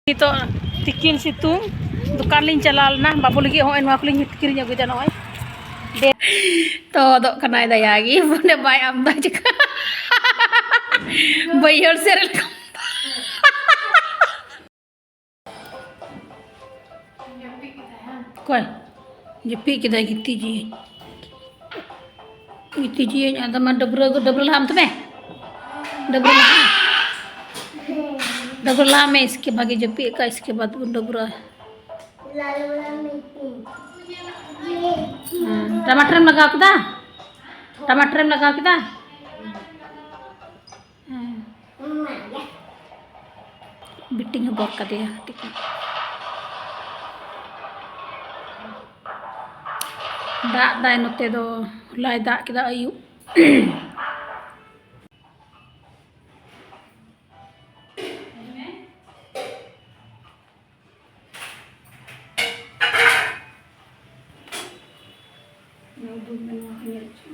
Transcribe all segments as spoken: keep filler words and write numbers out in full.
ᱱᱤᱛᱚᱜ ᱛᱤᱠᱤᱱ ᱥᱤᱛᱩᱝ ᱫᱚᱠᱟᱱ ᱞᱤᱧ ᱪᱟᱞᱟᱣ ᱞᱮᱱᱟ, ᱵᱟᱹᱵᱩ ᱞᱟᱹᱜᱤᱫ ᱦᱚᱸᱜᱼᱚᱭ ᱱᱚᱣᱟ ᱠᱚᱞᱤᱧ ᱠᱤᱨᱤᱧ ᱟᱹᱜᱩᱭᱮᱫᱟ᱾ ᱱᱚᱜᱼᱚᱭ ᱛᱚᱫᱚᱜ ᱠᱟᱱᱟᱭ ᱫᱟᱭᱟ ᱜᱮ, ᱵᱚᱞᱮ ᱵᱟᱭ ᱟᱢᱫᱟ ᱪᱤᱠᱟ᱾ ᱵᱟᱹᱭᱦᱟᱹᱲ ᱥᱮᱫ ᱨᱮ ᱚᱠᱚᱭ? ᱡᱟᱹᱯᱤᱫ ᱠᱮᱫᱟᱭ, ᱜᱤᱛᱤᱡ ᱮᱱᱟᱭ᱾ ᱜᱤᱛᱤᱡ ᱮᱱᱟᱭ, ᱟᱫᱚ ᱢᱟ ᱰᱟᱹᱵᱽᱨᱟᱹ, ᱰᱟᱹᱵᱽᱨᱟᱹ ᱞᱟᱦᱟᱜ ᱢᱮ ᱛᱚᱵᱮ᱾ ᱰᱟᱹᱵᱽᱨᱟᱹ ᱞᱟᱦᱟᱜ ᱢᱮ᱾ ᱰᱟᱹᱵᱽᱨᱟᱹ ᱞᱟᱦᱟᱜ ᱢᱮ, ᱤᱥᱠᱮ ᱵᱟᱫ ᱡᱟᱹᱯᱤᱫ ᱟᱠᱟᱫ, ᱤᱥᱠᱮ ᱵᱟᱫ ᱵᱚᱱ ᱰᱟᱹᱵᱽᱨᱟᱹᱜᱼᱟ᱾ ᱦᱮᱸ, ᱴᱟᱢᱟᱴᱟᱨᱮᱢ ᱞᱟᱜᱟᱣ ᱠᱮᱫᱟ? ᱴᱟᱢᱟᱴᱟᱨᱮᱢ ᱞᱟᱜᱟᱣ ᱠᱮᱫᱟ? ᱦᱮᱸ᱾ ᱵᱤᱴᱤᱧ ᱦᱚᱵᱚᱨ ᱠᱟᱫᱮᱭᱟ ᱠᱟᱹᱴᱤᱡ᱾ ᱫᱟᱜ ᱫᱟᱭ ᱱᱚᱛᱮ ᱫᱚ, ᱦᱚᱞᱟᱭ ᱫᱟᱜ ᱠᱮᱫᱟ ᱟᱹᱭᱩᱵ᱾ ᱩᱰᱩᱠ ᱢᱮ, ᱱᱚᱣᱟ ᱠᱚ ᱧᱮᱞ ᱦᱚᱪᱚ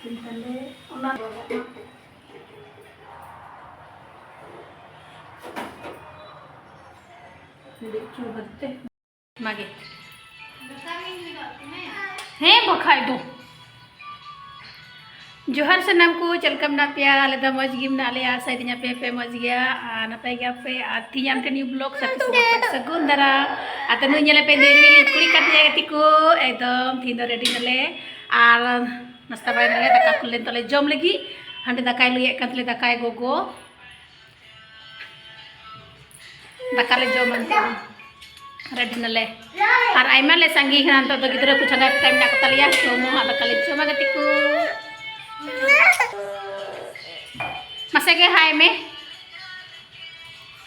ᱢᱮ᱾ ᱛᱟᱦᱞᱮ ᱚᱱᱟ ᱫᱚ ᱦᱤᱲᱤᱡ ᱦᱚᱪᱚ ᱵᱟᱫ ᱛᱮ᱾ ᱢᱟᱜᱮ᱾ ᱦᱮᱸ, ᱵᱟᱠᱷᱟᱡ ᱫᱚ᱾ ᱡᱚᱦᱟᱨ ᱥᱟᱱᱟᱢ ᱠᱚ, ᱪᱮᱫ ᱞᱮᱠᱟ ᱢᱮᱱᱟᱜ ᱯᱮᱭᱟ? ᱟᱞᱮ ᱫᱚ ᱢᱚᱡᱽ ᱜᱮ ᱢᱮᱱᱟᱜ ᱞᱮᱭᱟ, ᱟᱥᱟᱭ ᱫᱤᱧ ᱟᱯᱮ ᱦᱚᱸᱯᱮ ᱢᱚᱡᱽ ᱜᱮᱭᱟ ᱟᱨ ᱱᱟᱯᱟᱭ ᱜᱮᱭᱟᱯᱮ᱾ ᱟᱨ ᱛᱤᱦᱤᱧ ᱟᱨ ᱢᱤᱫᱴᱮᱱ new vlog ᱥᱟᱛᱮ ᱥᱟᱱᱟᱢ ᱯᱮ ᱥᱟᱹᱜᱩᱱ ᱫᱟᱨᱟᱢ᱾ ᱟᱨ ᱛᱮ ᱱᱩᱭ ᱧᱮᱞᱮ ᱯᱮ, ᱱᱩᱭ ᱨᱤᱢᱤᱞ ᱠᱩᱲᱤ ᱠᱟᱱ ᱛᱤᱧᱟ ᱜᱟᱛᱮ ᱠᱚ, ᱮᱠᱫᱚᱢ ᱛᱤᱦᱤᱧ ᱫᱚ ready ᱱᱟᱞᱮ ᱟᱨ ᱱᱟᱥᱛᱟ ᱵᱟᱲᱟᱭ ᱱᱟᱞᱮ, ᱫᱟᱠᱟ ᱠᱚ ᱞᱮ ᱱᱤᱛᱚᱜ ᱞᱮ ᱡᱚᱢ ᱞᱟᱹᱜᱤᱫ᱾ ᱦᱟᱸᱰᱮ ᱫᱟᱠᱟᱭ ᱞᱩᱭᱮᱫ ᱠᱟᱱ ᱛᱟᱞᱮ ᱫᱟᱠᱟᱭ ᱜᱚᱜᱚ᱾ ᱫᱟᱠᱟ ᱞᱮ ᱡᱚᱢᱟ ᱱᱤᱛᱚᱜ ᱫᱚ᱾ ᱨᱮᱰᱤ ᱱᱟᱞᱮ᱾ ᱟᱨ ᱟᱭᱢᱟ ᱞᱮ ᱥᱟᱸᱜᱮ ᱠᱟᱱᱟ ᱱᱤᱛᱚᱜ ᱫᱚ, ᱜᱤᱫᱽᱨᱟᱹ ᱠᱚ ᱪᱟᱸᱜᱟ ᱠᱟᱛᱮ ᱢᱮᱱᱟᱜ ᱠᱚ ᱛᱟᱞᱮᱭᱟ᱾ ᱡᱚᱢ ᱢᱟ ᱦᱟᱸᱜ ᱫᱟᱠᱟ ᱞᱮ ᱡᱚᱢᱟ ᱜᱟᱛᱮ ᱠᱚ᱾ ᱢᱟᱥᱮ ᱜᱮ ᱦᱟᱭ ᱢᱮ᱾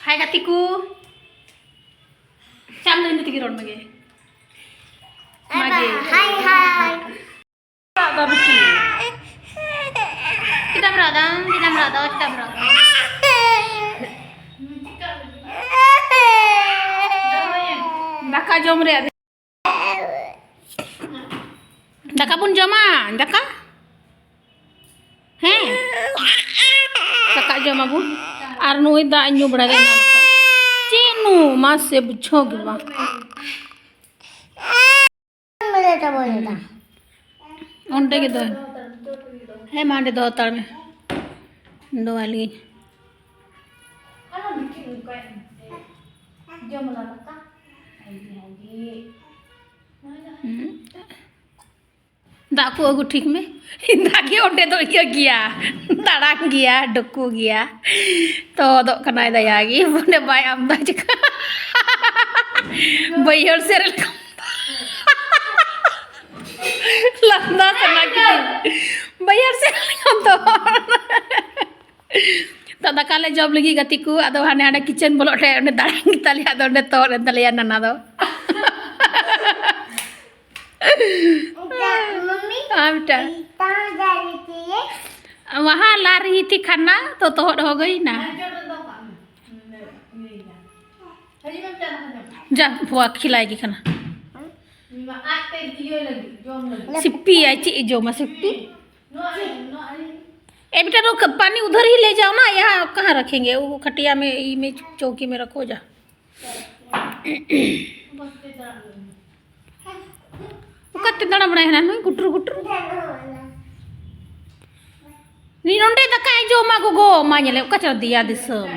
ᱦᱟᱭ ᱜᱟᱛᱮ ᱠᱚ᱾ ᱪᱟᱢ ᱫᱚ ᱤᱱᱟᱹ ᱛᱮᱜᱮ ᱨᱚᱲ ᱢᱮᱜᱮ᱾ ᱢᱟᱜᱮ᱾ ᱦᱟᱭ ᱦᱟᱭ᱾ ᱨᱟᱜ ᱫᱟ ᱵᱤᱴᱤ? ᱪᱮᱫᱟᱢ ᱨᱟᱜ ᱫᱟ? ᱪᱮᱫᱟᱢ ᱨᱟᱜ ᱫᱟ? ᱪᱮᱫᱟᱢ ᱨᱟᱜ ᱫᱟ? ᱫᱟᱠᱟ ᱡᱚᱢ ᱨᱮᱭᱟᱜ᱾ ᱫᱟᱠᱟ ᱵᱚᱱ ᱡᱚᱢᱟ, ᱫᱟᱠᱟ? ᱦᱮᱸ? ᱫᱟᱠᱟ ᱡᱚᱢ ᱟᱵᱚᱱ᱾ ᱟᱨ ᱱᱩᱭ ᱫᱟᱜ ᱧᱩ ᱵᱟᱲᱟᱭ ᱫᱟ ᱮᱱᱟᱱ ᱠᱷᱚᱱ᱾ ᱪᱤ, ᱱᱩ ᱢᱟ ᱥᱮ ᱵᱩᱡᱷᱟᱹᱣ ᱜᱮ ᱵᱟᱝ᱾ ᱚᱸᱰᱮ ᱜᱮ ᱫᱚᱦᱚᱭ ᱢᱮ᱾ ᱦᱮᱸ, ᱢᱟ ᱚᱸᱰᱮ ᱫᱚᱦᱚ ᱦᱟᱛᱟᱲ ᱢᱮ᱾ ᱫᱚᱦᱚᱭ ᱞᱟᱹᱜᱤᱫ᱾ ᱦᱩᱸ᱾ ᱫᱟᱜ ᱠᱚ ᱟᱹᱜᱩ ᱴᱷᱤᱠ ᱢᱮ᱾ ᱫᱟᱜ ᱜᱮ ᱚᱸᱰᱮ ᱫᱚ ᱤᱭᱟᱹ ᱜᱮᱭᱟ, ᱫᱟᱲᱟᱝ ᱜᱮᱭᱟ, ᱰᱩᱠᱩ ᱜᱮᱭᱟ᱾ ᱛᱚ ᱫᱚᱜ ᱠᱟᱱᱟᱭ ᱫᱟᱭᱟ ᱜᱮ, ᱚᱸᱰᱮ ᱵᱟᱭ ᱟᱢᱫᱟ ᱪᱤᱠᱟ᱾ ᱵᱟᱹᱭᱦᱟᱹᱲ ᱥᱮᱫ ᱨᱮ ᱞᱟᱸᱫᱟ ᱥᱟᱱᱟ ᱠᱤᱫᱤᱧ᱾ ᱵᱟᱹᱭᱦᱟᱹᱲ ᱥᱮᱫ ᱨᱮ ᱞᱟᱸᱫᱟ᱾ ᱛᱚ ᱫᱟᱠᱟ ᱞᱮ ᱡᱚᱢ ᱞᱟᱹᱜᱤᱫ ᱜᱟᱛᱮ ᱠᱚ, ᱟᱫᱚ ᱦᱟᱸᱰᱮ ᱦᱟᱸᱰᱮ ᱠᱤᱪᱮᱱ ᱵᱚᱞᱚᱜ ᱴᱷᱮᱡ ᱚᱸᱰᱮ ᱫᱟᱲᱟᱝ ᱜᱮᱛᱟᱞᱮᱭᱟ, ᱟᱫᱚ ᱚᱸᱰᱮ ᱛᱚᱨ ᱮᱱ ᱛᱟᱞᱮᱭᱟ ᱱᱟᱱᱟ ᱫᱚ᱾ ᱢᱟᱢᱤ, ᱟᱨ ᱢᱤᱫᱴᱟᱝ। कहाँ जा रही थी ये? वहाँ ला रही थी खाना, तो तोहर हो गई ना। जा, बुआ खिलाएगी खाना। सिप्पी आई, ची जो मा सिप्पी। ए बेटा, रुक, पानी उधर ही ले जाओ ना, यहाँ कहाँ रखेंगे? वो खटिया में, ई में, चौकी में रखो जा। ᱚᱠᱟᱛᱮ ᱫᱟᱬᱟ ᱵᱟᱲᱟᱭ ᱠᱟᱱᱟ ᱱᱩᱭ ᱜᱩᱴᱨᱩ ᱜᱩᱴᱨᱩ? ᱱᱩᱭ ᱱᱚᱸᱰᱮ ᱫᱟᱠᱟᱭ ᱡᱚᱢᱟ ᱜᱚᱜᱚ, ᱢᱟ ᱧᱮᱞᱮ, ᱚᱠᱟ ᱪᱚ ᱫᱮᱭᱟ ᱫᱤᱥᱚᱢ᱾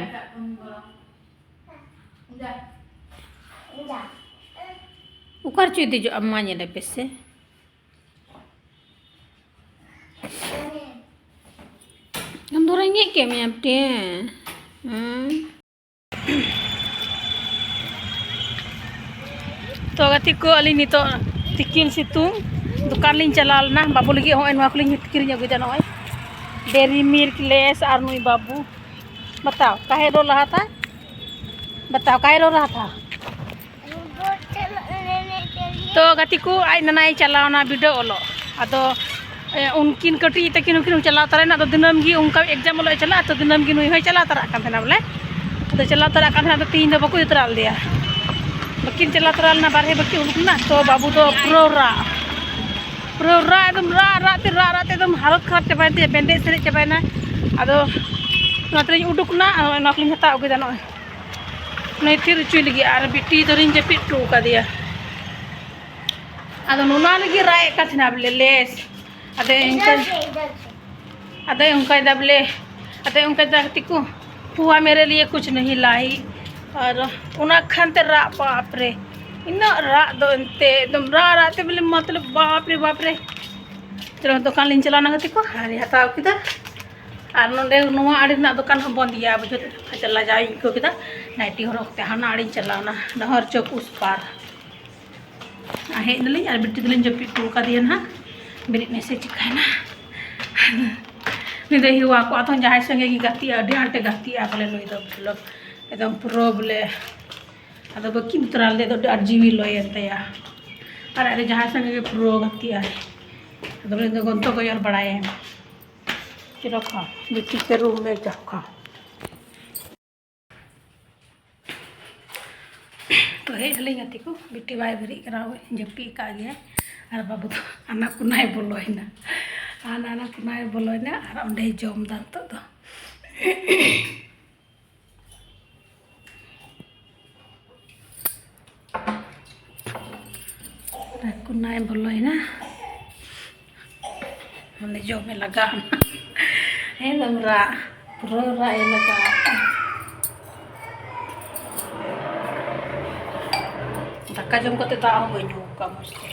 ᱚᱠᱟ ᱨᱮᱪᱚᱭ ᱫᱮᱡᱚᱜᱼᱟ, ᱢᱟ ᱧᱮᱞᱮ ᱯᱮᱥᱮ᱾ ᱟᱢ ᱫᱚ ᱨᱮᱸᱜᱮᱡ ᱠᱮᱫ ᱢᱮᱭᱟ ᱯᱮ? ᱦᱮᱸ᱾ ᱛᱚ ᱜᱟᱛᱮ ᱠᱚ, ᱟᱹᱞᱤᱧ ᱱᱤᱛᱚᱜ ᱛᱤᱠᱤᱱ ᱥᱤᱛᱩᱝ ᱫᱚᱠᱟᱱ ᱞᱤᱧ ᱪᱟᱞᱟᱣ ᱞᱮᱱᱟ ᱵᱟᱹᱵᱩ ᱞᱟᱹᱜᱤᱫ᱾ ᱦᱚᱸᱜᱼᱚᱭ ᱱᱚᱣᱟ ᱠᱚᱞᱤᱧ ᱠᱤᱨᱤᱧ ᱟᱹᱜᱩᱭᱮᱫᱟ, ᱱᱚᱜᱼᱚᱭ Dairy Milk, Lays ᱟᱨ ᱱᱩᱭ ᱵᱟᱹᱵᱩ᱾ बताओ, काहे रो रहा था? बताओ, काहे रो रहा था? ᱛᱚ ᱜᱟᱛᱮ ᱠᱚ, ᱟᱡ ᱱᱟᱱᱟᱭ ᱪᱟᱞᱟᱣᱱᱟ ᱵᱤᱰᱟᱹᱣ ᱚᱞᱚᱜ᱾ ᱟᱫᱚ, ᱮ, ᱩᱱᱠᱤᱱ ᱠᱟᱹᱴᱤᱡ ᱛᱟᱹᱠᱤᱱ ᱦᱚᱸᱠᱤᱱ ᱪᱟᱞᱟᱣ ᱛᱟᱨᱟᱭᱮᱱᱟ᱾ ᱟᱫᱚ ᱫᱤᱱᱟᱹᱢ ᱜᱮ ᱚᱱᱠᱟ exam ᱚᱞᱚᱜ ᱮ ᱪᱟᱞᱟᱜᱼᱟ, ᱛᱚ ᱫᱤᱱᱟᱹᱢ ᱜᱮ ᱱᱩᱭ ᱦᱚᱸᱭ ᱪᱟᱞᱟᱣ ᱛᱟᱨᱟᱜ ᱠᱟᱱ ᱛᱟᱦᱮᱱᱟ ᱵᱚᱞᱮ᱾ ᱟᱫᱚ ᱪᱟᱞᱟᱣ ᱛᱟᱨᱟᱜ ᱠᱟᱱ ᱛᱟᱦᱮᱱᱟ, ᱟᱫᱚ ᱛᱮᱦᱮᱧ ᱫᱚ ᱵᱟᱠᱚ ᱤᱫᱤ ᱛᱚᱨᱟ ᱞᱮᱫᱮᱭᱟ᱾ ᱵᱟᱹᱠᱤᱱ ᱪᱟᱞᱟᱣ ᱛᱚᱨᱟ ᱞᱮᱱᱟ, ᱵᱟᱨᱦᱮ ᱵᱟᱹᱠᱤᱱ ᱩᱰᱩᱠ ᱞᱮᱱᱟ, ᱛᱚ ᱵᱟᱹᱵᱩ ᱫᱚ ᱯᱩᱨᱟᱹ ᱨᱟᱜ, ᱯᱩᱨᱟᱹ ᱨᱟᱜ, ᱮᱠᱫᱚᱢ ᱨᱟᱜ ᱨᱟᱜ ᱛᱮ, ᱨᱟᱜ ᱨᱟᱜ ᱛᱮ ᱮᱠᱫᱚᱢ ᱦᱟᱞᱚᱛ ᱠᱷᱟᱨᱟᱯ ᱪᱟᱵᱟᱭᱮᱱ ᱛᱟᱭᱟ, ᱵᱮᱱᱰᱮᱡ ᱥᱮᱨᱮᱡ ᱪᱟᱵᱟᱭᱮᱱᱟ᱾ ᱟᱫᱚ ᱚᱱᱟ ᱛᱮᱞᱤᱧ ᱩᱰᱩᱠ ᱮᱱᱟ, ᱟᱨ ᱱᱚᱣᱟ ᱠᱚᱞᱤᱧ ᱦᱟᱛᱟᱣ ᱟᱹᱜᱩᱭᱮᱫᱟ ᱱᱚᱜᱼᱚᱭ᱾ ᱩᱱᱤ ᱛᱷᱤᱨ ᱦᱚᱪᱚᱭ ᱞᱟᱹᱜᱤᱫ, ᱟᱨ ᱵᱤᱴᱤ ᱫᱚᱞᱤᱧ ᱡᱟᱹᱯᱤᱫ ᱦᱚᱴᱚ ᱠᱟᱫᱮᱭᱟ᱾ ᱟᱫᱚ ᱱᱚᱣᱟ ᱞᱟᱹᱜᱤᱫ ᱨᱟᱜ ᱮᱫ ᱠᱟᱱ ᱛᱟᱦᱮᱱᱟ ᱵᱚᱞᱮ ᱞᱮᱥ᱾ ᱟᱫᱚ ᱤᱱᱠᱟᱹ, ᱟᱫᱚ ᱚᱱᱠᱟᱭ ᱫᱟ ᱵᱚᱞᱮ, ᱟᱫᱚ ᱚᱱᱠᱟᱭ ᱫᱟ ᱜᱟᱛᱮ ᱠᱚ, "ᱯᱩᱣᱟ ᱢᱮᱨᱮ ᱞᱤᱭᱮ ᱠᱩᱪ ᱱᱟᱦᱤ ᱞᱟᱭ", ᱟᱨ ᱚᱱᱟ ᱠᱷᱟᱱ ᱛᱮ ᱨᱟᱜ, ᱵᱟᱯ ᱨᱮ, ᱤᱱᱟᱹᱜ ᱨᱟᱜ ᱫᱚ ᱮᱱᱛᱮ ᱮᱠᱫᱚᱢ ᱨᱟᱜ ᱨᱟᱜ ᱛᱮ ᱵᱚᱞᱮ ᱢᱚᱛᱞᱚᱵ ᱵᱟᱯ ᱨᱮ, ᱵᱟᱯ ᱨᱮ᱾ ᱪᱚᱞᱚ ᱫᱚᱠᱟᱱ ᱞᱤᱧ ᱪᱟᱞᱟᱣᱱᱟ ᱜᱟᱛᱮ ᱠᱚ, ᱟᱨ ᱦᱟᱛᱟᱣ ᱠᱮᱫᱟ᱾ ᱟᱨ ᱱᱚᱰᱮ ᱱᱚᱣᱟ ᱟᱲᱮ ᱨᱮᱱᱟᱜ ᱫᱚᱠᱟᱱ ᱦᱚᱸ ᱵᱚᱱᱫ ᱜᱮᱭᱟ, ᱵᱩᱡᱷᱟᱹᱣ ᱫᱟᱲᱮᱭᱟᱜ ᱠᱟᱱᱟ, ᱞᱟᱡᱟᱣ ᱤᱧ ᱟᱹᱭᱠᱟᱹᱣ ᱠᱮᱫᱟ᱾ ᱱᱟᱭᱴᱤ ᱦᱚᱨᱚᱜ ᱠᱟᱛᱮ ᱦᱟᱱᱟ ᱟᱲᱮᱧ ᱪᱟᱞᱟᱣᱱᱟ, ᱰᱟᱦᱟᱨ ᱪᱚᱠ ᱩᱥ ᱯᱟᱨ᱾ ᱟᱨ ᱦᱮᱡ ᱱᱟᱞᱤᱧ ᱟᱨ ᱵᱤᱴᱤ ᱫᱚᱞᱤᱧ ᱡᱟᱹᱯᱤᱫ ᱦᱚᱴᱚ ᱠᱟᱫᱮᱭᱟ ᱱᱟᱦᱟᱜ᱾ ᱵᱮᱨᱮᱫ ᱱᱟᱭ ᱥᱮ ᱪᱤᱠᱟᱹᱭᱮᱱᱟ? ᱱᱩᱭ ᱫᱚᱭ ᱦᱮᱣᱟ ᱠᱚᱜᱼᱟ ᱛᱚ, ᱡᱟᱦᱟᱸᱭ ᱥᱚᱸᱜᱮ ᱜᱮ ᱜᱟᱛᱮᱜᱼᱟ, ᱟᱹᱰᱤ ᱟᱸᱴᱮ ᱜᱟᱛᱮᱜᱼᱟ ᱵᱚᱞᱮ ᱱᱩᱭ ᱫᱚ, ᱢᱚᱛᱞᱚᱵ ᱮᱠᱫᱚᱢ ᱯᱩᱨᱟᱹ ᱵᱚᱞᱮ, ᱟᱫᱚ ᱵᱟᱹᱠᱤ ᱩᱛᱟᱹᱨᱟ ᱞᱮ ᱫᱚ ᱟᱹᱰᱤ ᱟᱸᱴ ᱡᱤᱣᱤ ᱞᱚᱭᱮᱱ ᱛᱟᱭᱟ᱾ ᱟᱨ ᱟᱡ ᱫᱚ ᱡᱟᱦᱟᱸᱭ ᱥᱚᱸᱜᱮ ᱜᱮ ᱯᱩᱨᱟᱹ ᱜᱟᱛᱮᱜᱼᱟᱭ᱾ ᱟᱫᱚ ᱵᱚᱞᱮ ᱤᱧ ᱫᱚ ᱜᱚᱱᱛᱚ ᱜᱚᱭᱚᱨ ᱵᱟᱲᱟᱭᱟᱭ᱾ ᱪᱮᱫ ᱞᱮᱠᱟ? ᱵᱤᱴᱤ ᱠᱮ ᱨᱩᱢ ᱢᱮ ᱡᱟᱣ ᱠᱷᱟ᱾ ᱛᱚ ᱦᱮᱡ ᱱᱟᱞᱤᱧ ᱜᱟᱛᱮ ᱠᱚ, ᱵᱤᱴᱤ ᱵᱟᱭ ᱵᱮᱨᱮᱫ ᱠᱟᱱᱟ, ᱳᱭ ᱡᱟᱹᱯᱤᱫ ᱟᱠᱟᱫ ᱜᱮᱭᱟᱭ᱾ ᱟᱨ ᱵᱟᱹᱵᱩ ᱫᱚ ᱟᱱᱟ ᱠᱚᱱᱟᱭ ᱵᱚᱞᱚᱭᱮᱱᱟ, ᱟᱨ ᱟᱱᱟ ᱠᱚᱱᱟᱭ ᱵᱚᱞᱚᱭᱮᱱᱟ, ᱟᱨ ᱚᱸᱰᱮᱭ ᱡᱚᱢ ᱮᱫᱟ ᱱᱤᱛᱚᱜ ᱫᱚ᱾ ᱟᱨ ᱠᱚᱱᱟᱭ ᱵᱚᱞᱚᱭᱮᱱᱟ, ᱢᱟᱱᱮ ᱡᱚᱢᱮ ᱞᱟᱜᱟᱣ ᱮᱱᱟ᱾ ᱮᱠᱫᱚᱢ ᱨᱟᱜ, ᱯᱩᱨᱟᱹ ᱨᱟᱜ ᱮ ᱞᱟᱜᱟᱣ ᱮᱱᱟ᱾ ᱫᱟᱠᱟ ᱡᱚᱢ ᱠᱟᱛᱮ ᱫᱟᱜ ᱦᱚᱸ ᱵᱟᱹᱧ ᱧᱩ ᱟᱠᱟᱫ ᱢᱚᱡᱽ ᱛᱮ᱾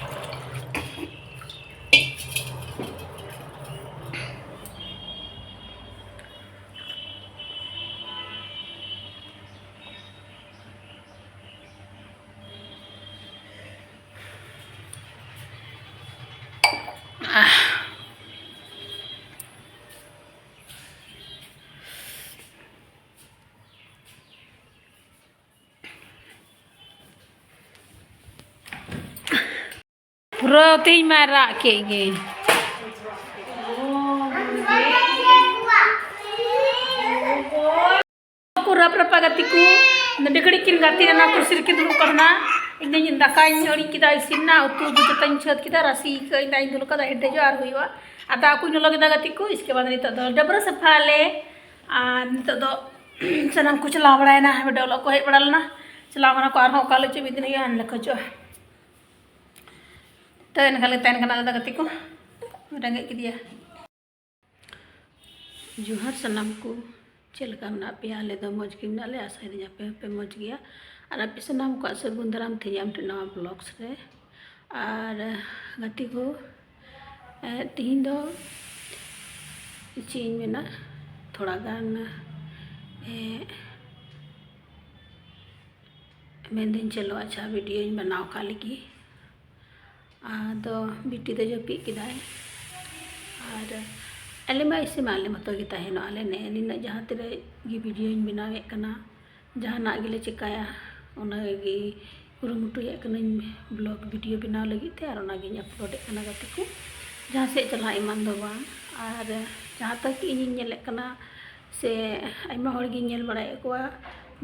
ᱯᱩᱨᱟᱹ ᱛᱮᱦᱮᱧ ᱢᱟᱭ ᱨᱟᱜ ᱠᱮᱫ ᱜᱮ᱾ ᱠᱚ ᱨᱟᱯ ᱨᱟᱯᱟ ᱜᱟᱛᱮ ᱠᱚ, ᱱᱚᱰᱮ ᱜᱷᱟᱹᱲᱤᱡ ᱠᱤᱱ ᱜᱟᱛᱮ ᱞᱮᱱᱟ, ᱠᱩᱨᱥᱤ ᱨᱮᱠᱤᱱ ᱫᱩᱲᱩᱵ ᱠᱟᱱᱟ᱾ ᱤᱧ ᱫᱚ ᱫᱟᱠᱟᱧ ᱟᱹᱬᱤᱡ ᱠᱮᱫᱟ, ᱤᱥᱤᱱ ᱮᱱᱟ, ᱩᱛᱩ ᱩᱛᱩ ᱡᱚᱛᱚᱧ ᱪᱷᱟᱹᱛ ᱠᱮᱫᱟ, ᱨᱟᱥᱮ ᱟᱹᱭᱠᱟᱹᱜ ᱤᱧ ᱫᱟᱜ ᱤᱧ ᱫᱩᱞ ᱠᱟᱫᱟ, ᱦᱮᱰᱮᱡᱚᱜ ᱟᱨ ᱦᱩᱭᱩᱜᱼᱟ᱾ ᱟᱨ ᱫᱟᱜ ᱠᱚᱧ ᱞᱚᱞᱚ ᱠᱮᱫᱟ ᱜᱟᱛᱮ ᱠᱚ, ᱤᱥᱠᱮ ᱵᱟᱫ ᱱᱤᱛᱚᱜ ᱫᱚ ᱰᱟᱹᱵᱽᱨᱟᱹ ᱥᱟᱯᱷᱟ ᱟᱞᱮ᱾ ᱟᱨ ᱱᱤᱛᱚᱜ ᱫᱚ ᱥᱟᱱᱟᱢ ᱠᱚ ᱪᱟᱞᱟᱣ ᱵᱟᱲᱟᱭᱮᱱᱟ, ᱦᱟᱸᱰᱮ ᱚᱞᱚᱜ ᱠᱚ ᱦᱮᱡ ᱵᱟᱲᱟ ᱞᱮᱱᱟ, ᱪᱟᱞᱟᱣ ᱠᱟᱱᱟ ᱠᱚ, ᱟᱨᱦᱚᱸ ᱚᱠᱟ ᱦᱤᱞᱳᱜ ᱪᱚ ᱢᱤᱫ ᱫᱤᱱ ᱦᱩᱭᱩᱜᱼᱟ, ᱦᱟᱸᱰᱮ ᱠᱚ ᱦᱤᱡᱩᱜᱼᱟ᱾ ᱛᱚ ᱮᱱᱠᱷᱟᱱ ᱞᱮ ᱛᱟᱦᱮᱱ ᱠᱟᱱᱟ ᱟᱞᱮ ᱫᱚ ᱜᱟᱛᱮ ᱠᱚ, ᱨᱮᱸᱜᱮᱡ ᱠᱮᱫᱮᱭᱟ᱾ ᱡᱚᱦᱟᱨ ᱥᱟᱱᱟᱢ ᱠᱚ, ᱪᱮᱫ ᱞᱮᱠᱟ ᱢᱮᱱᱟᱜ ᱯᱮᱭᱟ? ᱟᱞᱮ ᱫᱚ ᱢᱚᱡᱽ ᱜᱮ ᱢᱮᱱᱟᱜ ᱞᱮᱭᱟ, ᱟᱥᱟᱭᱮᱫᱟᱹᱧ ᱟᱯᱮ ᱦᱚᱸᱯᱮ ᱢᱚᱡᱽ ᱜᱮᱭᱟ᱾ ᱟᱨ ᱟᱯᱮ ᱥᱟᱱᱟᱢ ᱠᱚᱣᱟᱜ ᱥᱟᱹᱜᱩᱱ ᱫᱟᱨᱟᱢ ᱛᱮᱦᱮᱧ ᱟᱢ ᱴᱷᱮᱱ ᱱᱟᱣᱟ vlogs ᱨᱮ᱾ ᱟᱨ ᱜᱟᱛᱮ ᱠᱚ, ᱮ, ᱛᱮᱦᱮᱧ ᱫᱚ ᱪᱮᱫ ᱤᱧ ᱢᱮᱱᱟ, ᱛᱷᱚᱲᱟ ᱜᱟᱱ, ᱮ, ᱢᱮᱱᱫᱟᱹᱧ ᱪᱚᱞᱚ ᱟᱪᱪᱷᱟ videoᱧ ᱵᱮᱱᱟᱣ ᱠᱟᱜ ᱞᱮᱜᱮ᱾ ᱟᱫᱚ ᱵᱤᱴᱤ ᱫᱚ ᱡᱟᱹᱯᱤᱫ ᱠᱮᱫᱟᱭ᱾ ᱟᱨ ᱟᱞᱮ ᱢᱟ ᱮᱥᱮ ᱢᱟ ᱟᱞᱮ ᱢᱚᱛᱚ ᱜᱮ ᱛᱟᱦᱮᱱᱚᱜ ᱟᱞᱮ, ᱱᱮᱜᱼᱮ ᱱᱤᱱᱟᱹᱜ ᱡᱟᱦᱟᱸ ᱛᱤᱱᱟᱹᱜ ᱜᱮ videoᱧ ᱵᱮᱱᱟᱣᱮᱫ ᱠᱟᱱᱟ, ᱡᱟᱦᱟᱱᱟᱜ ᱜᱮᱞᱮ ᱪᱮᱠᱟᱭᱟ, ᱚᱱᱟ ᱜᱮ ᱠᱩᱨᱩᱢᱩᱴᱩᱭᱮᱫ ᱠᱟᱹᱱᱟᱹᱧ vlog video ᱵᱮᱱᱟᱣ ᱞᱟᱹᱜᱤᱫ ᱛᱮ, ᱟᱨ ᱚᱱᱟᱜᱤᱧ uploadᱮᱫ ᱠᱟᱱᱟ ᱜᱟᱛᱮ ᱠᱚ᱾ ᱡᱟᱦᱟᱸ ᱥᱮᱫ ᱪᱟᱞᱟᱜ ᱮᱢᱟᱱ ᱫᱚ ᱵᱟᱝ, ᱟᱨ ᱡᱟᱦᱟᱸ ᱛᱟᱠ ᱤᱧᱤᱧ ᱧᱮᱞᱮᱫ ᱠᱟᱱᱟ ᱥᱮ ᱟᱭᱢᱟ ᱦᱚᱲ ᱜᱤᱧ ᱧᱮᱞ ᱵᱟᱲᱟᱭᱮᱫ ᱠᱚᱣᱟ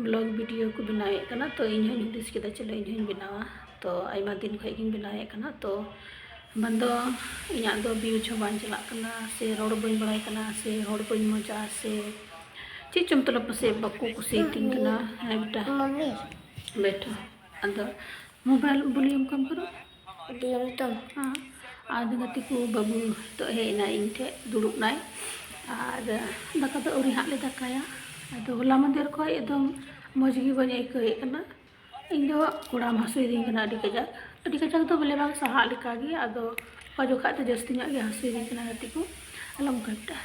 vlog video ᱠᱚ ᱵᱮᱱᱟᱣᱮᱫ ᱠᱟᱱᱟ, ᱛᱚ ᱤᱧ ᱦᱚᱸᱧ ᱦᱩᱫᱤᱥ ᱠᱮᱫᱟ ᱪᱚᱞᱚ ᱤᱧ ᱦᱚᱸᱧ ᱵᱮᱱᱟᱣᱟ᱾ ᱛᱚ ᱟᱭᱢᱟ ᱫᱤᱱ ᱠᱷᱚᱡ ᱜᱤᱧ ᱵᱮᱱᱟᱣᱮᱫ ᱠᱟᱱᱟ, ᱛᱚ ᱵᱟᱝ ᱫᱚ ᱤᱧᱟᱹᱜ ᱫᱚ views ᱦᱚᱸ ᱵᱟᱝ ᱪᱟᱞᱟᱜ ᱠᱟᱱᱟ, ᱥᱮ ᱨᱚᱲ ᱵᱟᱹᱧ ᱵᱟᱲᱟᱭ ᱠᱟᱱᱟ, ᱥᱮ ᱦᱚᱲ ᱵᱟᱹᱧ ᱢᱚᱡᱟ, ᱥᱮ ᱪᱮᱫ ᱪᱚᱝ ᱛᱚᱞᱚ ᱯᱟᱥᱮᱡ ᱵᱟᱠᱚ ᱠᱩᱥᱤᱭᱟᱛᱤᱧ ᱠᱟᱱᱟ᱾ ᱦᱮᱸ ᱵᱮᱴᱟ, ᱢᱟᱢᱤ᱾ ᱵᱮᱴᱟ, ᱟᱫᱚ mobile volume ᱠᱚᱢ ᱠᱚᱨᱚ᱾ ᱦᱮᱸ, ᱟᱫᱚ ᱜᱟᱛᱮ ᱠᱚ ᱵᱟᱹᱵᱩ ᱱᱤᱛᱚᱜ ᱦᱮᱡ ᱮᱱᱟᱭ ᱤᱧ ᱴᱷᱮᱡ, ᱫᱩᱲᱩᱵ ᱱᱟᱭ᱾ ᱟᱨ ᱫᱟᱠᱟ ᱫᱚ ᱟᱹᱣᱨᱤ ᱦᱟᱸᱜ ᱞᱮ ᱫᱟᱠᱟᱭᱟ᱾ ᱟᱫᱚ ᱦᱚᱞᱟ ᱢᱟᱫᱷᱮᱨ ᱠᱷᱚᱡ ᱮᱠᱫᱚᱢ ᱢᱚᱡᱽ ᱜᱮ ᱵᱟᱹᱧ ᱟᱹᱭᱠᱟᱹᱣᱮᱫ ᱠᱟᱱᱟ᱾ ᱤᱧ ᱫᱚ ᱠᱚᱲᱟᱢ ᱦᱟᱹᱥᱩᱭᱤᱫᱤᱧ ᱠᱟᱱᱟ ᱟᱹᱰᱤ ᱠᱟᱡᱟᱠ, ᱟᱹᱰᱤ ᱠᱟᱡᱟᱠ ᱫᱚ ᱵᱚᱞᱮ ᱵᱟᱝ, ᱥᱟᱦᱟᱜ ᱞᱮᱠᱟ ᱜᱮ᱾ ᱟᱫᱚ ᱚᱠᱟ ᱡᱚᱠᱷᱟᱡ ᱫᱚ ᱡᱟᱹᱥᱛᱤ ᱧᱚᱜ ᱜᱮ ᱦᱟᱹᱥᱩᱭᱤᱫᱤᱧ ᱠᱟᱱᱟ ᱜᱟᱛᱮ ᱠᱚ, ᱟᱞᱚᱢ ᱠᱟᱹᱯᱴᱟ᱾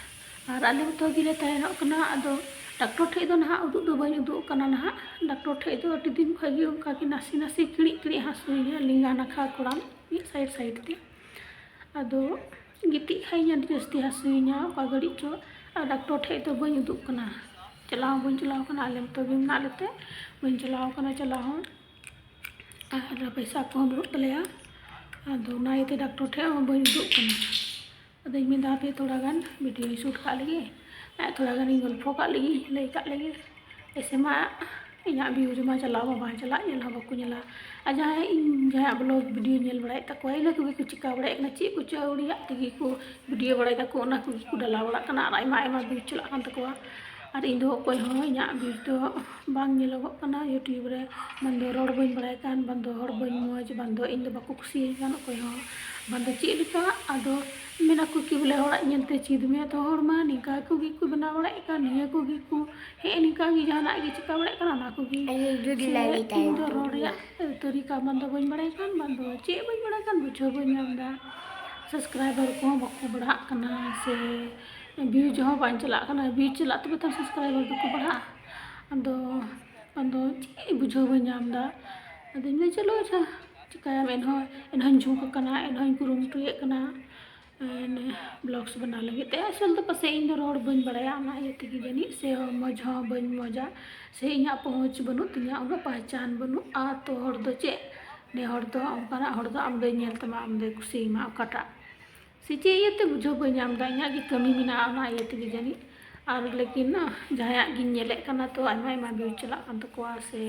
ᱟᱨ ᱟᱞᱮ ᱢᱚᱛᱚ ᱜᱮᱞᱮ ᱛᱟᱦᱮᱱᱚᱜ ᱠᱟᱱᱟ᱾ ᱟᱫᱚ ᱰᱟᱠᱴᱚᱨ ᱴᱷᱮᱡ ᱫᱚ ᱱᱟᱦᱟᱜ ᱩᱫᱩᱜ ᱫᱚ ᱵᱟᱹᱧ ᱩᱫᱩᱜ ᱠᱟᱱᱟ ᱱᱟᱦᱟᱜ᱾ ᱰᱟᱠᱴᱚᱨ ᱴᱷᱮᱡ ᱫᱚ ᱟᱹᱰᱤ ᱫᱤᱱ ᱠᱷᱚᱡ ᱜᱮ ᱚᱱᱠᱟ ᱜᱮ ᱱᱟᱥᱮ ᱱᱟᱥᱮ ᱠᱤᱲᱤᱡ ᱠᱤᱲᱤᱡ ᱦᱟᱹᱥᱩᱭᱤᱧᱟ, ᱞᱮᱸᱜᱟ ᱱᱟᱠᱷᱟ ᱠᱚᱲᱟᱢ ᱢᱤᱫ side side ᱛᱮ᱾ ᱟᱫᱚ ᱜᱤᱛᱤᱡ ᱠᱷᱟᱡ ᱤᱧ ᱟᱹᱰᱤ ᱡᱟᱹᱥᱛᱤ ᱦᱟᱹᱥᱩᱭᱤᱧᱟ ᱚᱠᱟ ᱜᱷᱟᱹᱲᱤᱡ ᱪᱚ᱾ ᱟᱨ ᱰᱟᱠᱴᱚᱨ ᱴᱷᱮᱡ ᱫᱚ ᱵᱟᱹᱧ ᱩᱫᱩᱜ ᱠᱟᱱᱟ, ᱪᱟᱞᱟᱣ ᱦᱚᱸ ᱵᱟᱹᱧ ᱪᱟᱞᱟᱣ ᱠᱟᱱᱟ᱾ ᱟᱞᱮ ᱢᱚᱛᱚ ᱜᱮ ᱢᱮᱱᱟᱜ ᱞᱮᱛᱮ ᱵᱟᱹᱧ ᱪᱟᱞᱟᱣ ᱠᱟᱱᱟ ᱪᱟᱞᱟᱣ ᱦᱚᱸ᱾ ᱟᱨ ᱯᱚᱭᱥᱟ ᱠᱚᱦᱚᱸ ᱵᱟᱹᱱᱩᱜ ᱛᱟᱞᱮᱭᱟ, ᱟᱫᱚ ᱚᱱᱟ ᱤᱭᱟᱹᱛᱮ ᱰᱟᱠᱴᱚᱨ ᱴᱷᱮᱡ ᱦᱚᱸ ᱵᱟᱹᱧ ᱩᱫᱩᱜ ᱠᱟᱱᱟ᱾ ᱟᱫᱚᱧ ᱢᱮᱱᱫᱟ ᱦᱟᱯᱮ ᱛᱷᱚᱲᱟ ᱜᱟᱱ videoᱧ shoot ᱠᱟᱜ ᱞᱮᱜᱮ, ᱟᱨ ᱛᱷᱚᱲᱟ ᱜᱟᱱᱤᱧ ᱜᱚᱞᱯᱷᱚ ᱠᱟᱜ ᱞᱮᱜᱮ, ᱞᱟᱹᱭ ᱠᱟᱜ ᱞᱮᱜᱮ᱾ ᱮᱥᱮ ᱢᱟ ᱤᱧᱟᱹᱜ views ᱢᱟ ᱪᱟᱞᱟᱣ ᱢᱟ ᱵᱟᱝ ᱪᱟᱞᱟᱜ, ᱧᱮᱞ ᱦᱚᱸ ᱵᱟᱠᱚ ᱧᱮᱞᱟ᱾ ᱟᱨ ᱡᱟᱦᱟᱸᱭ ᱤᱧ ᱡᱟᱦᱟᱸᱭᱟᱜ vlog video ᱧᱮᱞ ᱵᱟᱲᱟᱭᱮᱫ ᱛᱟᱠᱚᱣᱟ, ᱤᱱᱟᱹ ᱠᱚᱜᱮ ᱠᱚ ᱪᱤᱠᱟ ᱵᱟᱲᱟᱭᱮᱫ ᱠᱟᱱᱟ, ᱪᱮᱫ ᱠᱚᱪᱚ ᱟᱹᱣᱲᱤᱭᱟᱜ ᱛᱮᱜᱮ ᱠᱚ video ᱵᱟᱲᱟᱭ ᱫᱟᱠᱚ, ᱚᱱᱟ ᱠᱚᱜᱮ ᱠᱚ ᱰᱟᱞᱟᱣ ᱵᱟᱲᱟᱜ ᱠᱟᱱᱟ᱾ ᱟᱨ ᱟᱭᱢᱟ ᱟᱭᱢᱟ views ᱪᱟᱞᱟᱜ ᱠᱟᱱ ᱛᱟᱠᱚᱣᱟ᱾ ᱟᱨ ᱤᱧ ᱫᱚ ᱚᱠᱚᱭ ᱦᱚᱸ ᱤᱧᱟᱹᱜ ᱵᱷᱤᱰᱤᱭᱳ ᱫᱚ ᱵᱟᱝ ᱧᱮᱞᱚᱜᱚᱜ ᱠᱟᱱᱟ YouTube ᱨᱮ᱾ ᱵᱟᱝ ᱫᱚ ᱨᱚᱲ ᱵᱟᱹᱧ ᱵᱟᱲᱟᱭ ᱠᱟᱱ, ᱵᱟᱝ ᱫᱚ ᱦᱚᱲ ᱵᱟᱹᱧ ᱢᱚᱡᱽ, ᱵᱟᱝ ᱫᱚ ᱤᱧ ᱫᱚ ᱵᱟᱠᱚ ᱠᱩᱥᱤᱭᱟᱹᱧ ᱠᱟᱱ ᱚᱠᱚᱭ ᱦᱚᱸ, ᱵᱟᱝ ᱫᱚ ᱪᱮᱫ ᱞᱮᱠᱟ᱾ ᱟᱫᱚ ᱢᱮᱱᱟ ᱠᱚ ᱠᱤ ᱵᱚᱞᱮ ᱦᱚᱲᱟᱜ ᱧᱮᱞᱛᱮ ᱪᱮᱫ ᱢᱮ, ᱛᱚ ᱦᱚᱲ ᱢᱟ ᱱᱤᱝᱠᱟ ᱠᱚ ᱜᱮ ᱠᱚ ᱵᱮᱱᱟᱣ ᱵᱟᱲᱟᱭᱮᱫ ᱠᱟᱱ, ᱱᱤᱭᱟᱹ ᱠᱚ ᱜᱮ ᱠᱚ ᱦᱮᱸ ᱱᱤᱝᱠᱟ ᱜᱮ ᱡᱟᱦᱟᱱᱟᱜ ᱜᱮ ᱪᱤᱠᱟ ᱵᱟᱲᱟᱭᱮᱫ ᱠᱟᱱᱟ ᱚᱱᱟ ᱠᱚ ᱜᱮ᱾ ᱥᱮ ᱤᱧ ᱫᱚ ᱨᱚᱲ ᱨᱮᱭᱟᱜ ᱛᱟᱹᱨᱤᱠᱟ ᱵᱟᱝ ᱫᱚ ᱵᱟᱹᱧ ᱵᱟᱲᱟᱭ ᱠᱟᱱ, ᱵᱟᱝ ᱫᱚ ᱪᱮᱫ ᱵᱟᱹᱧ ᱵᱟᱲᱟᱭ ᱠᱟᱱ, ᱵᱩᱡᱷᱟᱹᱣ ᱵᱟᱹᱧ ᱧᱟᱢ ᱮᱫᱟ᱾ ᱥᱟᱵᱥᱠᱨᱟᱭᱵᱟᱨ ᱠᱚᱦᱚᱸ ᱵᱟᱠᱚ ᱵᱟᱲᱦᱟᱜ ᱠᱟᱱᱟ, ᱥᱮ ᱵᱷᱤᱭᱩᱡᱽ ᱦᱚᱸ ᱵᱟᱝ ᱪᱟᱞᱟᱜ ᱠᱟᱱᱟ᱾ ᱵᱷᱤᱭᱩᱡᱽ ᱪᱟᱞᱟᱜ ᱛᱚᱵᱮ ᱛᱚ ᱥᱟᱵᱥᱠᱨᱟᱭᱵᱟᱨ ᱫᱚᱠᱚ ᱵᱟᱲᱦᱟᱜᱼᱟ᱾ ᱟᱫᱚ ᱟᱫᱚ ᱪᱮᱫ ᱵᱩᱡᱷᱟᱹᱣ ᱵᱟᱹᱧ ᱧᱟᱢ ᱮᱫᱟ᱾ ᱟᱫᱚᱧ ᱢᱮᱱᱫᱟ ᱪᱚᱞᱚ ᱟᱪᱪᱷᱟ, ᱪᱤᱠᱟᱹᱭᱟᱢ, ᱮᱱᱦᱚᱸ ᱮᱱᱦᱚᱸᱧ ᱡᱷᱩᱸᱠ ᱟᱠᱟᱱᱟ, ᱮᱱᱦᱚᱸᱧ ᱠᱩᱨᱩᱢᱩᱴᱩᱭᱮᱫ ᱠᱟᱱᱟ᱾ ᱵᱞᱚᱜᱥ ᱵᱮᱱᱟᱣ ᱞᱟᱹᱜᱤᱫ ᱛᱮ᱾ ᱟᱥᱚᱞ ᱫᱚ ᱯᱟᱥᱮᱡ ᱤᱧ ᱫᱚ ᱨᱚᱲ ᱵᱟᱹᱧ ᱵᱟᱲᱟᱭᱟ, ᱚᱱᱟ ᱤᱭᱟᱹ ᱛᱮᱜᱮ ᱡᱟᱹᱱᱤᱡ, ᱥᱮ ᱢᱚᱡᱽ ᱦᱚᱸ ᱵᱟᱹᱧ ᱢᱚᱡᱟ, ᱥᱮ ᱤᱧᱟᱹᱜ ᱯᱚᱦᱚᱸᱪ ᱵᱟᱹᱱᱩᱜ ᱛᱤᱧᱟᱹ, ᱩᱱᱟᱹᱜ ᱯᱟᱦᱪᱟᱱ ᱵᱟᱹᱱᱩᱜᱼᱟ᱾ ᱛᱚ ᱦᱚᱲ ᱫᱚ ᱪᱮᱫ, ᱱᱮ ᱦᱚᱲ ᱫᱚ ᱚᱱᱠᱟᱱᱟᱜ ᱦᱚᱲ ᱫᱚ ᱟᱢ ᱫᱚᱭ ᱧᱮᱞ ᱛᱟᱢᱟ, ᱟᱢ ᱫᱚᱭ ᱠᱩᱥᱤᱭᱟᱢᱟ ᱚᱠᱟᱴᱟᱜ, ᱥᱮ ᱪᱮᱫ ᱤᱭᱟᱹᱛᱮ ᱵᱩᱡᱷᱟᱹᱣ ᱵᱟᱹᱧ ᱧᱟᱢ ᱮᱫᱟ᱾ ᱤᱧᱟᱹᱜ ᱜᱮ ᱠᱟᱹᱢᱤ ᱢᱮᱱᱟᱜᱼᱟ ᱚᱱᱟ ᱤᱭᱟᱹ ᱛᱮᱜᱮ ᱡᱟᱹᱱᱤᱡ᱾ ᱟᱨ ᱞᱮᱠᱤᱱ ᱡᱟᱦᱟᱸᱭᱟᱜ ᱜᱤᱧ ᱧᱮᱞᱮᱫ ᱠᱟᱱᱟ, ᱛᱚ ᱟᱭᱢᱟ ᱟᱭᱢᱟ ᱵᱷᱤᱭᱩᱡᱽ ᱪᱟᱞᱟᱜ ᱠᱟᱱ ᱛᱟᱠᱚᱣᱟ, ᱥᱮ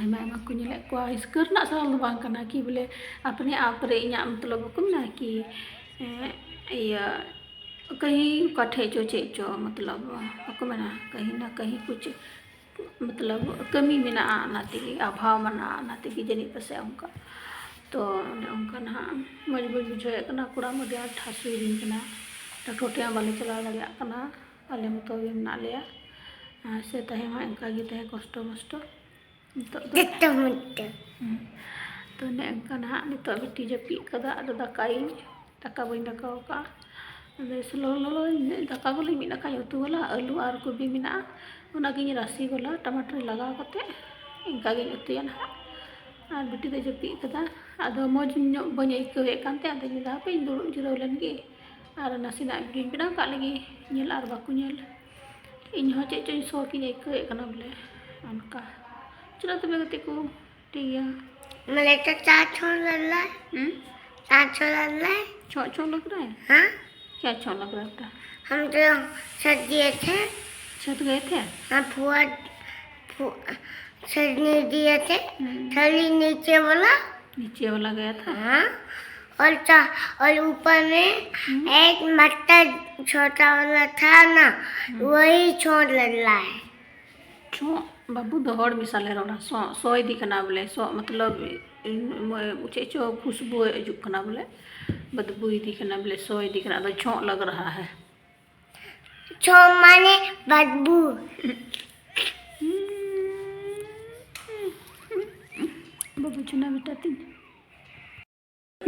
ᱟᱭᱢᱟ ᱟᱭᱢᱟ ᱠᱚ ᱧᱮᱞᱮᱫ ᱠᱚᱣᱟ᱾ ᱦᱤᱥᱠᱟᱹ ᱨᱮᱱᱟᱜ ᱥᱟᱣᱟᱞ ᱫᱚ ᱵᱟᱝ ᱠᱟᱱᱟ ᱠᱤ ᱵᱚᱞᱮ ᱟᱯᱱᱮ ᱟᱯ ᱨᱮ, ᱤᱧᱟᱹᱜ ᱢᱚᱛᱞᱚᱵ ᱵᱟᱠᱚ ᱢᱮᱱᱟ ᱠᱤ, ᱮᱸ, ᱤᱭᱟᱹ ᱠᱟᱹᱦᱤ ᱚᱠᱟ ᱴᱷᱮᱡ ᱪᱚ ᱪᱮᱫ ᱪᱚ ᱢᱚᱛᱞᱚᱵ ᱵᱟᱠᱚ ᱢᱮᱱᱟ ᱠᱟᱹᱦᱤ ᱱᱟ ᱠᱟᱹᱦᱤ ᱠᱩᱪ ᱢᱚᱛᱞᱚᱵ ᱠᱟᱹᱢᱤ ᱢᱮᱱᱟᱜᱼᱟ, ᱚᱱᱟ ᱛᱮᱜᱮ ᱚᱵᱷᱟᱵᱽ ᱢᱮᱱᱟᱜᱼᱟ, ᱚᱱᱟ ᱛᱮᱜᱮ ᱡᱟᱹᱱᱤᱡ ᱯᱟᱥᱮᱡ ᱚᱱᱠᱟ᱾ ᱛᱚ ᱚᱱᱮ ᱚᱱᱠᱟ ᱱᱟᱦᱟᱜ ᱢᱚᱡᱽ ᱵᱟᱹᱧ ᱵᱩᱡᱷᱟᱹᱣᱮᱫ ᱠᱟᱱᱟ, ᱠᱚᱲᱟᱢ ᱟᱹᱰᱤ ᱟᱸᱴ ᱦᱟᱹᱥᱩᱭᱮᱫᱤᱧ ᱠᱟᱱᱟ, ᱰᱟᱠᱴᱚᱨ ᱴᱷᱮᱱ ᱦᱚᱸ ᱵᱟᱞᱮ ᱪᱟᱞᱟᱣ ᱫᱟᱲᱮᱭᱟᱜ ᱠᱟᱱᱟ, ᱟᱞᱮ ᱢᱚᱛᱚ ᱜᱮ ᱢᱮᱱᱟᱜ ᱞᱮᱭᱟ᱾ ᱟᱨ ᱥᱮ ᱛᱟᱦᱮᱸ ᱢᱟ ᱚᱱᱠᱟ ᱜᱮ ᱛᱟᱦᱮᱸ ᱠᱚᱥᱴᱚ ᱢᱚᱥᱴᱚ᱾ ᱱᱤᱛᱚᱜ ᱫᱚ ᱡᱚᱛᱚ ᱢᱚᱡᱽ ᱛᱮ᱾ ᱦᱩᱸ᱾ ᱛᱚ ᱚᱱᱮ ᱚᱱᱠᱟ ᱱᱟᱦᱟᱜ ᱱᱤᱛᱚᱜ ᱵᱤᱴᱤ ᱡᱟᱹᱯᱤᱫ ᱠᱟᱫᱟ, ᱟᱫᱚ ᱫᱟᱠᱟᱭᱟᱹᱧ, ᱫᱟᱠᱟ ᱵᱟᱹᱧ ᱫᱟᱠᱟ ᱟᱠᱟᱫᱼᱟ᱾ ᱟᱫᱚ ᱞᱚᱞᱚ ᱞᱚᱞᱚ ᱫᱟᱠᱟ ᱜᱚᱞᱟᱧ, ᱢᱤᱫ ᱱᱟᱠᱷᱟᱧ ᱩᱛᱩ ᱜᱚᱞᱟ, ᱟᱹᱞᱩ ᱟᱨ ᱠᱚᱵᱤ ᱢᱮᱱᱟᱜᱼᱟ, ᱚᱱᱟᱜᱤᱧ ᱨᱟᱥᱮ ᱜᱚᱞᱟ, ᱴᱟᱢᱟᱴᱳᱞ ᱞᱟᱜᱟᱣ ᱠᱟᱛᱮ ᱤᱱᱠᱟᱜᱤᱧ ᱩᱛᱩᱭᱟ ᱱᱟᱦᱟᱜ᱾ ᱟᱨ ᱵᱤᱴᱤ ᱫᱚᱭ ᱡᱟᱹᱯᱤᱫ ᱠᱟᱫᱟ, ᱟᱫᱚ ᱢᱚᱡᱽ ᱧᱚᱜ ᱵᱟᱹᱧ ᱟᱹᱭᱠᱟᱹᱣᱮᱫ ᱠᱟᱱ ᱛᱮ ᱟᱫᱚᱧ ᱢᱮᱱᱫᱟ ᱦᱟᱯᱮᱧ ᱫᱩᱲᱩᱵ ᱡᱤᱨᱟᱹᱣ ᱞᱮᱱ ᱜᱮ ᱟᱨ ᱱᱟᱥᱮᱱᱟᱜ ᱵᱷᱤᱰᱤᱭᱳᱧ ᱵᱮᱱᱟᱣ ᱠᱟᱜ ᱞᱮᱜᱮ, ᱧᱮᱞ ᱟᱨ ᱵᱟᱠᱚ ᱧᱮᱞ᱾ ᱤᱧ ᱦᱚᱸ ᱪᱮᱫ ᱪᱚᱧ ᱥᱚᱠ ᱤᱧ ᱟᱹᱭᱠᱟᱹᱣᱮᱫ ᱠᱟᱱᱟ ᱵᱚᱞᱮ ᱚᱱᱠᱟ᱾ ᱪᱚᱞᱚ ᱛᱚᱵᱮ ᱜᱟᱛᱮ ᱠᱚ, ᱴᱷᱤᱠ ᱜᱮᱭᱟ᱾ ᱢᱟᱱᱮ ᱪᱟ, ᱪᱟ ᱪᱷᱚᱲᱟ ᱞᱮ, ᱦᱩᱸ? ᱪᱟ ᱪᱷᱚᱲᱟ ᱞᱮ᱾ ᱪᱷᱚ, ᱪᱷᱚ ᱞᱟᱜᱽ ᱨᱮ? हाँ? क्या अच्छा लग रहा था? हम तो छत दिए थे। छत गए थे? हाँ, फुआ, फु-, छत नहीं दिए थे। हम्म। खाली नीचे वाला। नीचे वाला गया था? हाँ। और चा और ऊपर में एक मट्टा छोटा वाला था ना, वही छोड़ रहा है। ᱪᱷᱚᱜ ᱵᱟᱹᱵᱩ ᱫᱚ ᱦᱚᱲ ᱢᱮᱥᱟ ᱞᱮ ᱨᱚᱲᱟ᱾ ᱥᱚ ᱥᱚ ᱤᱫᱤ ᱠᱟᱱᱟ ᱵᱚᱞᱮ, ᱥᱚ ᱢᱚᱛᱞᱚᱵ ᱪᱮᱫ ᱪᱚ ᱠᱷᱩᱥᱵᱩ ᱦᱤᱡᱩᱜ ᱠᱟᱱᱟ ᱵᱚᱞᱮ, ᱵᱚᱫᱵᱩ ᱤᱫᱤ ᱠᱟᱱᱟ ᱵᱚᱞᱮ, ᱥᱚ ᱤᱫᱤ ᱠᱟᱱᱟ, ᱟᱫᱚ ᱪᱷᱚᱜ ᱞᱟᱜ ᱨᱟᱦᱟ ᱦᱮ᱾ ᱪᱷᱚᱜ ᱢᱟᱱᱮ ᱵᱚᱫᱵᱩ᱾ ᱵᱟᱹᱵᱩ ᱪᱩᱱᱟ ᱵᱮᱴᱟ ᱛᱤᱧ᱾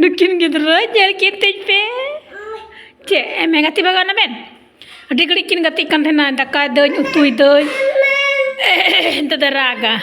ᱱᱩᱠᱤᱱ ᱜᱤᱫᱽᱨᱟᱹ ᱧᱮᱞ ᱠᱤᱱ ᱛᱤᱧ ᱯᱮ᱾ ᱪᱮᱫ ᱮᱢ ᱜᱟᱛᱮ ᱵᱟᱜᱟᱣ ᱱᱟᱵᱮᱱ? ᱟᱹᱰᱤ ᱜᱷᱟᱹᱲᱤᱡ ᱠᱤᱱ ᱜᱟᱛᱮᱜ ᱠᱟᱱ ᱛᱟᱦᱮᱱᱟ, ᱫᱟᱠᱟᱭ ᱫᱟᱹᱧ, ᱩᱛᱩᱭ ᱫᱟᱹᱧ᱾ ᱱᱤᱛᱚᱜ ᱫᱚ ᱨᱟᱜᱟ᱾